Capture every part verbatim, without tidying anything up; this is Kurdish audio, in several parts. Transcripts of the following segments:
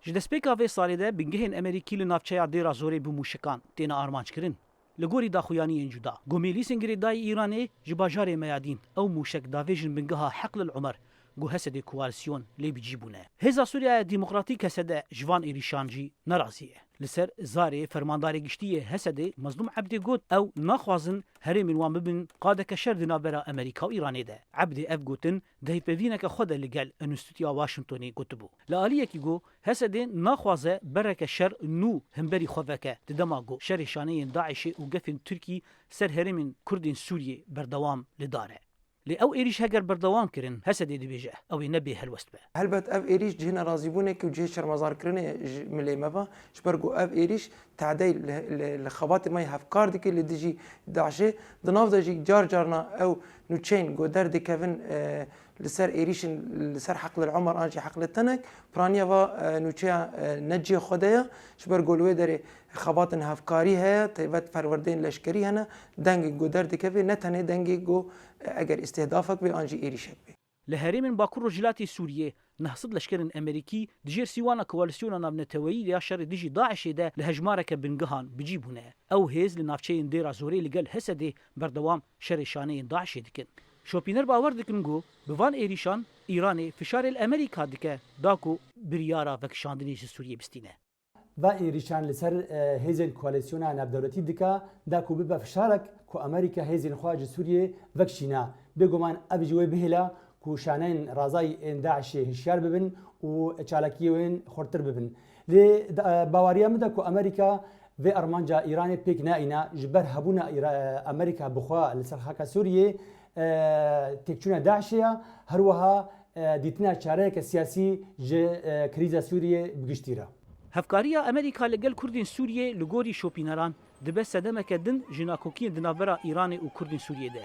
Ji destpêka vê salê de bingehên Amerîkî li navçeya Dêra Zorê bi mûşekan têne armanckirin. Li gorî daxuyaniyên cuda, ku mêlîsên girêdayî Îranê ji bajarê Meyadîn ew mûşek davêjin bingeha Heqlil Umer, ku Hesedê koalîsyon lê bi cî bûne. Hêza Sûriya Demokratîk, H S D, ji van êrîşan jî nerazî ye. Li ser zarê fermandarê giştî yê H S D'ê Mezlûm Ebdê got, ew naxwazin herêmên wan bibin qadeke şer di navbera Amerîka û Îranê de. Ebdê ev gotin di hevpeyvîneke xwe de li gel Enstîtuya Washingtonê gotibû. Li aliyekî got, H S D'ê naxwaze bereke şer nû hemberî xwe veke, di dema ku şerê şaneyên DAIŞê û gefên Tirkî ser herêmên Kurdên Sûriyê berdewam li dar e. Lê ew êrîş heger berdewam kirin, H S D'ê dibêje, ew ê ne bê helwest be. Helbet ev êrîş cihê nerazîbûnekî û cihê şermezarkirinê ji milê me ve, ji ber ku ev êrîş tadey li, li, li xebatê me yê hevkar dike li dijî DAIŞê. Di nav de jî car carna ew nûçeyên ku derdikevin, e, li ser êrîşên li ser Heqlil Omer an jî Heqlê Tenek, piraniya va, e, nûçeya, e, ne cihê xwe de ye, ji ber ku li wê derê xebatên hevkarî heye, taybet perwerdeyên leşkerî hene, dengê ku derdikeve ne tenê dengê ku, e, eger îstihdafek bê an jî êrîşek bê. Li herêmên Bakur Rojhilatê Sûriyê neh sed leşkerên Amerîkî di jêr sîwana Koalîsyona Navneteweyî ya şerê dijî DAIŞê de li hejmareke bingehan bi cî bûne. Ew hêz li navçeyên Dêra Zorê li gel H S D'ê berdewam şerê şaneyên DAIŞê dikin. Şopîner bawer dikin ku bi van êrîşan Îranê fişarê li Amerîka dike da ku biryara vekişandinê ji Sûriyê bistîne. Va êrîşan li ser, e, hêzên koalîsyona navdewletî dike da ku bibe fişarek ku Amerîka hêzên xwe ji Sûriyê vekişîne. Bêguman ev ji wê bihêle ku şaneyên razayî ên DAIŞê hişyar bibin û çalakiyê wên xurtir bibin. Lê, e, baweriya min de ku Amerîka vê armanca Îranê pêk naîne, ji ber hebûna Îra-, e, Amerîka bi xwe li ser xaka Sûriyê, e, têkçûna DAIŞê ye, her wiha, e, dîtina çareyeke siyasî ji, e, krîza Sûriyê bi giştî re. Hevkariya Amerîka li gel Kurdên Sûriyê li gorî şopîneran dibe sedemeke din ji nakokiyên di navbera Îranê û Kurdên Sûriyê de.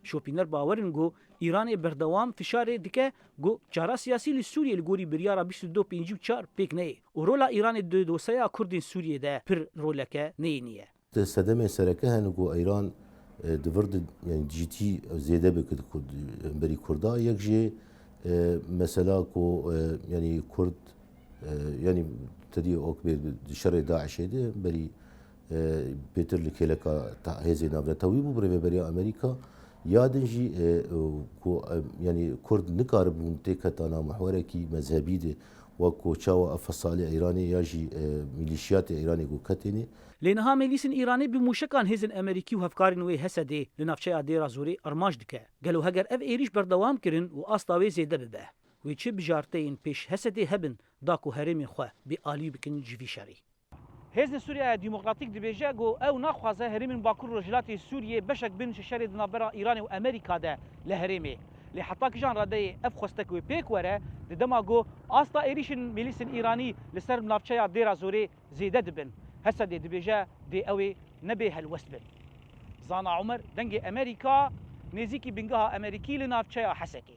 Şopîner bawer in ku Îranê berdewam fişarê dike ku çara siyasî li Sûriyê li gorî biryara bîst û du pêncî û çar pêk neyê û rola Îranê di dosyeya Kurdên Sûriyê de pir roleke neyênî ye. Di sedemên sereke hene ku Îran, e, di vir de, yanî cîtî zêde bike di Kurd, hemberî Kurda. Yek jê, e, mesela ku, e, yanî Kurd, e, yanî tedî ok bê di şerê DAIŞê de hemberî, e, bêtir li kêleka ta-, hêzên navnetewî bû bi rêveberiya Amerîka. Ya din jî, e, ku, e, yanî Kurd nikaribûn têketana mihwerekî mezhebî de wek ku çawa ev fesalê Îranê ya jî, e, mîlîşiyatê Îranê ku ketênê. Lê niha mêlîsên Îranê bi mûşekan hêzên Amerîkî û hevkarên wê H S D'ê li navçeya Dêra Zorê armanc dike. Gelo heger ev êrîş berdewam kirin û asta wê zêde bibe, wê çi bijarteyên pêş H S D'ê hebin da ku herêmên xwe bêalî bikin ji vî şerî? Hêzên Sûriya Demokratîk dibêje ku ew naxwaze herêmên Bakur Rojhilatê Sûriyê beşek bin ji şerê di navbera Îranê û Amerîka de li herêmê. Lê heta kijan radeyê ev xwestek wê pêk were, di dema ku asta êrîşên mêlîsên Îranî li ser navçeya Dêra Zorê zêde dibin. H S D'ê dibêje dê ew ê ne bê helwest bin. Zana Omer, Dengê Amerîka, nêzîkî bingeha Amerîkî li navçeya Hesekê.